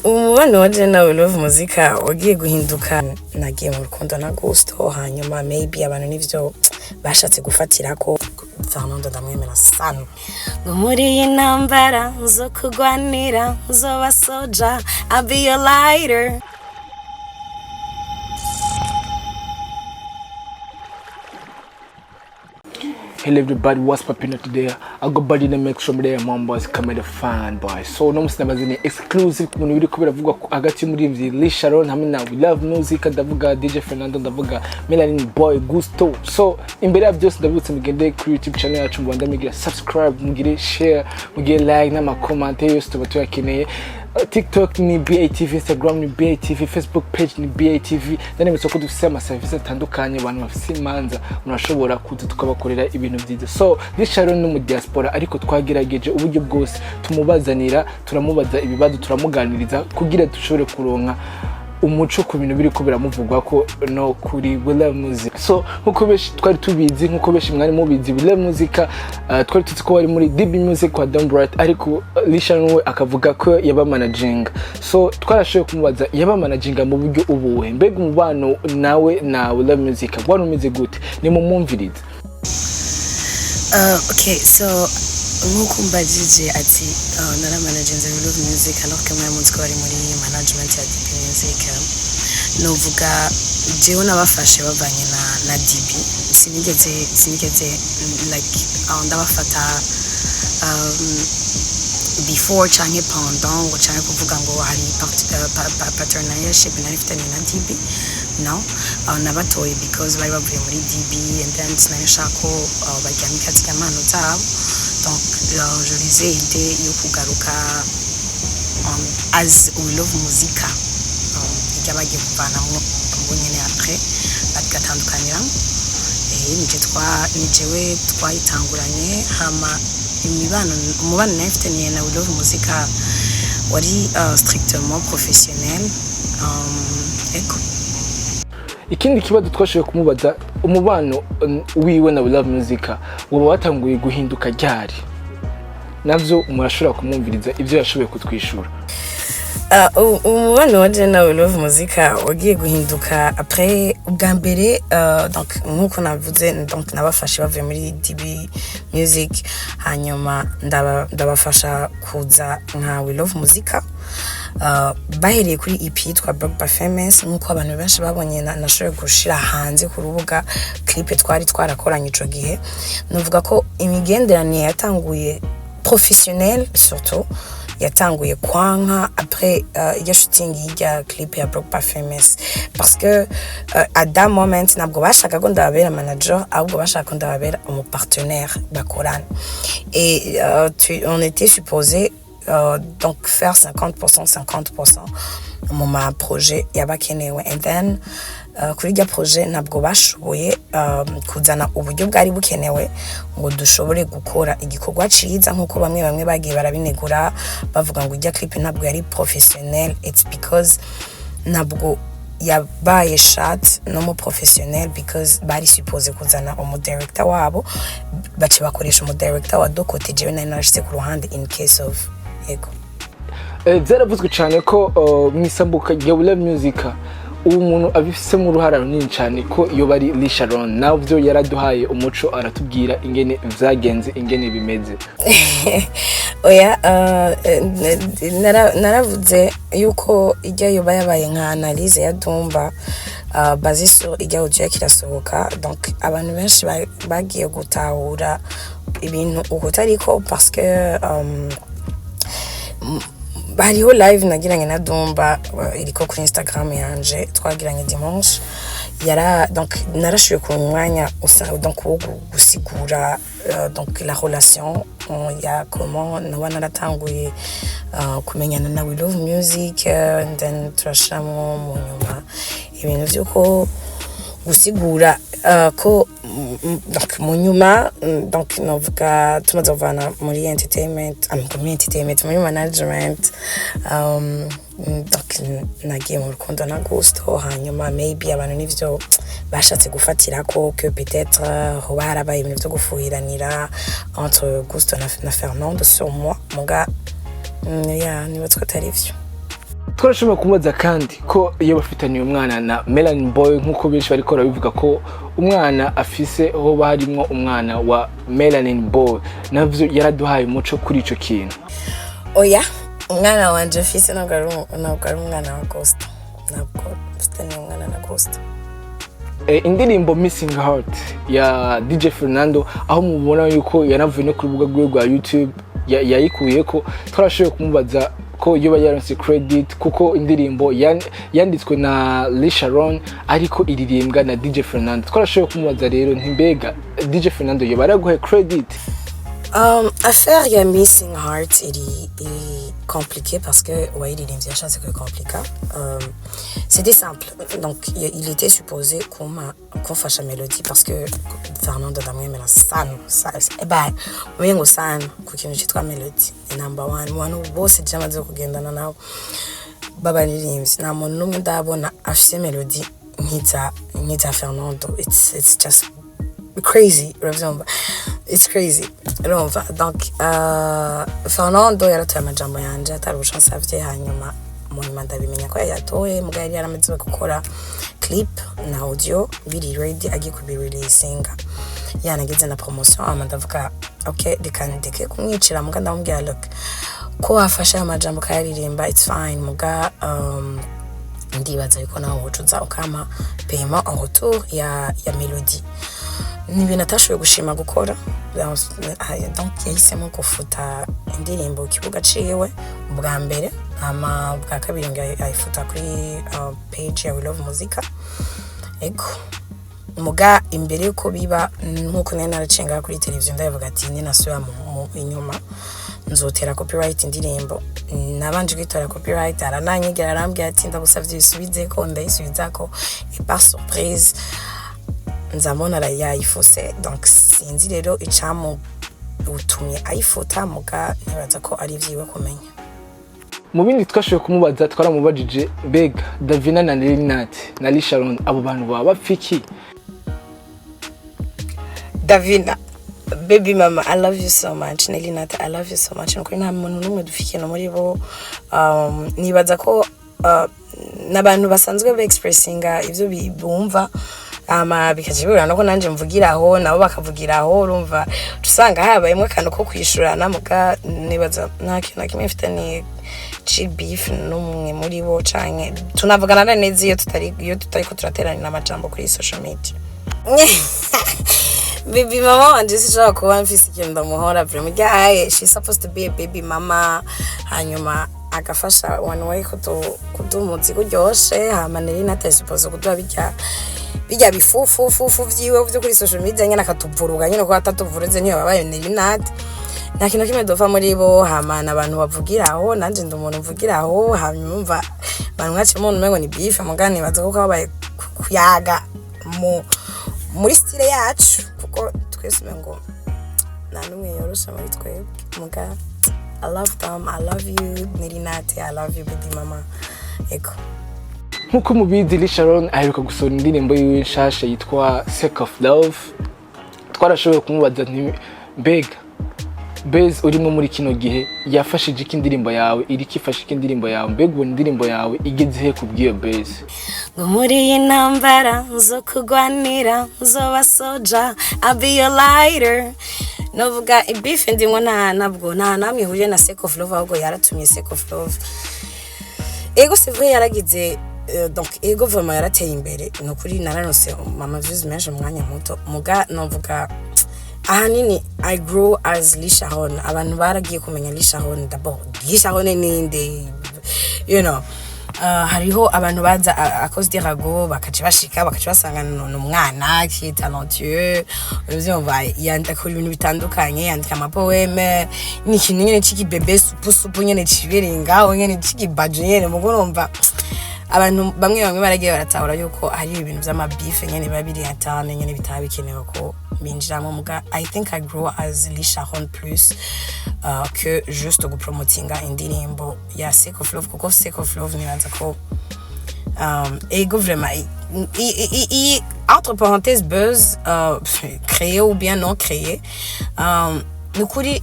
Umubano wa je na We Love Muzika wagiye guhinduka nagiye mu rukundo na Gusto. Hanyuma maybe abantu nivyo bashatse gufatirako. Fernando ndamwemera sana. Ngo muri iyi ntambara zo kugwanira nzoba soja, I'll be your lighter. Hello everybody, what's popping up today? I got body in the mix from there, Mambas Comedy Fan Boy. So no musi nabazine exclusive ku bintu biriko biravugwa hagati y'umuririmbyi Lee Sharon hamwe na We Love Music, ndavuga DJ Fernando, ndavuga Melanin Boy Gusto. So imbere ya byose ndabibutse mugende kuri YouTube channel yacu mu Rwanda, mugire subscribe, mugire share, mugire like n'ama comment yose tuba tuyakeneye. TikTok ni BATV, Instagram ni BATV, Facebook page ni BATV. Ndanemetse ko dufise amaserivisi atandukanye, abantu bafise imanza murashobora kuza tukabakorera ibintu byiza. So Lee Sharon ni mu diaspora, ariko twagerageje uburyo bwose tumubazanira, turamubaza ibibazo, turamuganiriza kugira dushobore kuronka umuco ku bintu biriko biramuvugwa ko no kuri We Love Music. So nkuko benshi twari tubizi, nkuko benshi mwari mubizi, We Love Music twari tuzi ko bari muri DB Music kwa Don Bright, ariko Lee Sharon we akavuga ko yaba managing. So twarashoboye kumubaza yaba managing mu buryo ubuhe, mbega umubano nawe na We Love Music wari umeze gute? Ni mumwumvirize. Okay, so nk'uko umbajije ati naramanaginze We Love Music alors que mwari muzi ko bari muri management ya DB Music, novuga jewe nabafashe bavanye na DB. Sinigeze like ndabafata before canke pendant ngo canke kuvuga ngo hari partnership nari mfitanye na DB. No, nabatoye because bari bavuye muri DB and then sinari nshaka ko baryamika zirya mpano zabo. Donc je les ai aidés yo kugaruka as We Love Muzika, irya bagiye kuvanamwo bo nyene après bagatandukaniramo. Nije twa ni jewe twayitanguranye. Hama umubano nari mfitaniye na We Love Muzika wari strictement professionnel, ego. Ikindi kibazo twashoboye kumubaza, umubano wiwe na We Love Music woba watanguye guhinduka ryari? Navyo murashobora kumwumviriza ivyo yashoboye kutwishura. Umubano wa je na We Love Muzika wagiye guhinduka après ubwa mbere, donc nkuko navuze, donc nabafashe bavuye muri DB Music, hanyuma ndabafasha kuza nka We Love Muzika, bahereye kuri EP yitwa Broke by Famous. Nkuko abantu benshi babonye nashoboye gushira hanze ku rubuga clip twari twarakoranye ico gihe, nuvuga ko imigenderanire yatanguye professionnel, surtout yatanguye kwanka après irya shooting y'irya clip ya Broke by Famous, parce que at that moment ntabwo bashaka ko ndababera manager, ahubwo bashaka ko ndababera umu partenaire bakorana. Et on était supposé donc faire 50% 50% mu ma projet yabakenewe. And then kuri irya projet ntabwo bashoboye kuzana uburyo bwari bukenewe ngo dushobore gukora igikorwa ciza, nkuko bamwe bamwe bagiye barabinegura bavuga ngo irya clip ntabwo yari professionnel. It's because ntabwo yabaye shot no mu professionnel, because bari supposé kuzana umu director wabo, bace bakoresha umu director wa Dokote, jewe nari narashyize ku ruhande in case of, yego. Byaravuzwe cyane ko mu isambuka rya We Love Music ubu muntu abifisemo uruhara runini cyane ko iyo bari Lee Sharon. Navyo yaraduhaye umuco, aratubwira ingene vyagenze, ingene bimeze. Oya, naravuze yuko ijya yoba yabaye nka analyse ya Dumba, basée sur ijya audio kirasohoka. Donc abantu benshi bagiye gutahura ibintu uko utariko, parce que hariho live nagiranye na Dumba, iriko kuri Instagram yanje, twagiranye dimanche. Yara donc narashoboye ku mwanya usa donc wo gusigura donc la relation ya comment noba naratanguye kumenyana na We Love Music, and then turashiramwo mu nyuma ibintu vy'uko gusigura ko donc mu nyuma, donc novuga tumaze kuvana muri entertainment, muri entertainment, muri management, donc nagiye mu rukundo na Gusto. Hanyuma maybe abantu nivyo bashatse gufatira ko que peut-être hoba harabaye ibintu vyo gufuhiranira entre Gusto na Fernando sur moi. Muga ya niba atari vyo. Twarashoboye kumubaza kandi ko iyo bafitaniye umwana na Melanin Boy, nk'uko benshi bariko barabivuga ko umwana afise hoba harimwo umwana wa Melanin Boy. Navyo yaraduhaye umuco kuri ico kintu. Oya, umwana wanje mfise ntabwo ari umwana wa Costa, ntabwo mfitaniye umwana na Costa. Indirimbo Missing Heart ya DJ Fernando, aho mubona yuko yanavuye no ku rubuga rwiwe rwa YouTube yayikuyeko, twarashoboye kumubaza ko yoba yaronse credit, kuko indirimbo yanditswe na Lee Sharon ariko iririmbwa na DJ Fernando. Twarashoboye kumubaza rero nti: "Mbega DJ Fernando yoba yaraguhaye credit?" Affaire ya Missing Heart iri compliquée parce que uwayiririmbye yashatse kuyikomplika. C'était simple. Donc il était supposé kumpa, kumfasha melody, parce que Fernando ndamwemera sana. Eh ben, umengo sana ku kintu cyitwa melody ni number one mu bantu bose je amaze kugendana nabo b'abaririmbyi. Nta muntu n'umwe ndabona afise melody nk'iza Fernando. It's just crazy, uravyumva? It's crazy, urumva? Donc Fernando yaratoye amajambo yanje atari ubushansavye. Hanyuma mu nyuma ndabimenya ko yayatoye, muga yari yaramaze gukora clip na audio biri ready, agiye kubireleasinga, yanageze na promotion. Hama ndavuga: "Ok, reka ndeke kumwicira." Muga ndamubwira: "Look, ko wafashe ayo majambo ukayaririmba, it's fine, muga ndibaza yuko nawe wocuza ukampa paiement en retour ya melody." Ni ibintu atashoboye gushima gukora. Donc yahisemo gufuta indirimbo ku kibuga ciwe ubwa mbere, hama bwa kabiri ngo ayifuta kuri page ya We Love Muzika. Ego, muga imbere yuko biba, nkuko nari naracenga kuri televiziyo ndabivuga ati ninasubira mu inyuma nzotera copyright indirimbo. Nabanje kwitora copyright, arananyigira, arambwira ati: "Ndagusavye ibisubizeko." Ndayisubizako, et par surprise nzamubona yayifuse. Donc sinzi rero icamutumye ayifuta, muga nibaza ko ari ivyiwe kumenya. Mu bindi twashoboye kumubaza, twaramubajije: mbega Davina na Linat na Lee Sharon, abo bantu baba bapfa iki? Davina, baby mama, I love you so much. Nelly Nat, I love you so much. Nukuri nta muntu n'umwe dufite ikintu muri bo. Nibaza ko n'abantu basanzwe be expressinga ivyo bumva, ama bikaca bihura no ko nanje mvugiraho, nabo bakavugiraho. Urumva, uca usanga habayemwo akantu ko kwishurana. Muga nibaza nta kintu na kimwe mfitaniye ci beef n'umwe muri bo, canke tunavugana neza iyo tutariko turateranira amajambo kuri social media. Baby mama wanje sinshobora kuba mfise ikintu ndamuhora. Vraiment ryaye, she's supposed to be a baby mama, hanyuma agafasha one way kuduha umuziki uryoshe. Hama Nelly Nat supposed kuduha bijya bifufufufu vyiwe vyo kuri social media nyene, akatuvuruga nyene, kuko atatuvuruze niyo babaye Nelly Nat. Nta kintu kimwe dupfa muri bo. Hama n'abantu bavugiraho, nanje ndi umuntu mvugiraho. Hanyuma umva abantu mwacimo umengo ni beef, muga nibaza ko kabaye kuyaga muri style yacu, kuko twese umengo nta n'umwe yoroshe muri twebwe. Muga I love them. I love you, Nelly Nat. I love you, baby mama. Ego. Nk'uko mubizi, Lee Sharon aheruka gusohora indirimbo yiwe nshasha yitwa Sake of Love. Twarashoboye kumubaza nti: "Mbega buzz urimo muri kino gihe yafashije iki indirimbo yawe? Iriko ifashe iki indirimbo yawe? Mbega ubona indirimbo yawe igeze he kubw'iyo buzz?" Ngo muri iyi ntambara zo kugwanira nzoba soja, I'll be your lighter. Novuga ibeef ndimwo nta ntabwo nta namwe ihuriye na Sake of Love, ahubwo yaratumye Sake of Love. Ego, c'est vrai, yaragize donc ego, vraiment yarateye imbere. Ni ukuri naranose mama views menshi mu mwanya muto. Muga novuga ahanini I grew as Lee Sharon. Abantu baragiye kumenya Lee Sharon d'abord. Lee Sharon ninde? Hariho abantu baza à cause des ragots, bakaca bashika, bakaca basanga ni umwana qui est talentueux, uvyumva? Akora ibintu bitandukanye, yandika amapoème, ni ikintu nyene c'ikibebe supu supu nyene cibereye ngaho nyene c'ikibajo nyene. Mugo urumva, abantu bamwe bamwe baragiye baratahura yuko hari ibintu vy'amabeef nyene biba biri interne nyene, bitaba bikenewe ko binjiramo. Muga I think I grow as Lee Sharon plus que juste gupromotinga indirimbo ya Sake of Love, kuko Sake of Love nibaza ko ego, vraiment entre parenthèses buzz créé ou bien non créé, nukuri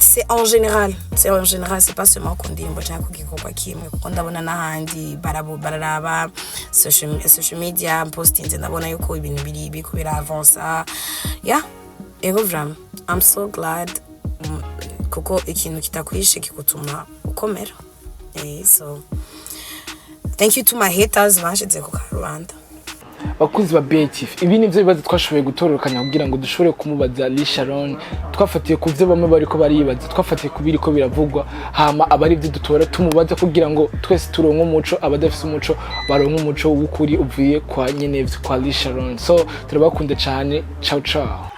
C'est en général, c'est en général, c'est pas seulement ku ndirimbo cyangwa ku gikorwa kimwe, kuko ndabona n'ahandi bararaba social media postinze, ndabona yuko ibintu biriko biravansa. Yeah, ego, vraiment I'm so glad, kuko ikintu kitakwishe kigutuma ukomera. So thank you to my haters banshize ku karubanda. Bakunzi ba BTV, ibi nivyo bibazo twashoboye gutororokanya kugira ngo dushobore kumubaza Lee Sharon. Twafatiye ku byo bamwe bariko baribaza, twafatiye ku biriko biravugwa, hama aba ari byo dutora tumubaza kugira ngo twese turonke umuco, abadafise umuco baronke umuco w'ukuri uvuye kwa nyenevyo, kwa Lee Sharon. So turabakunda cyane. Ciao ciao.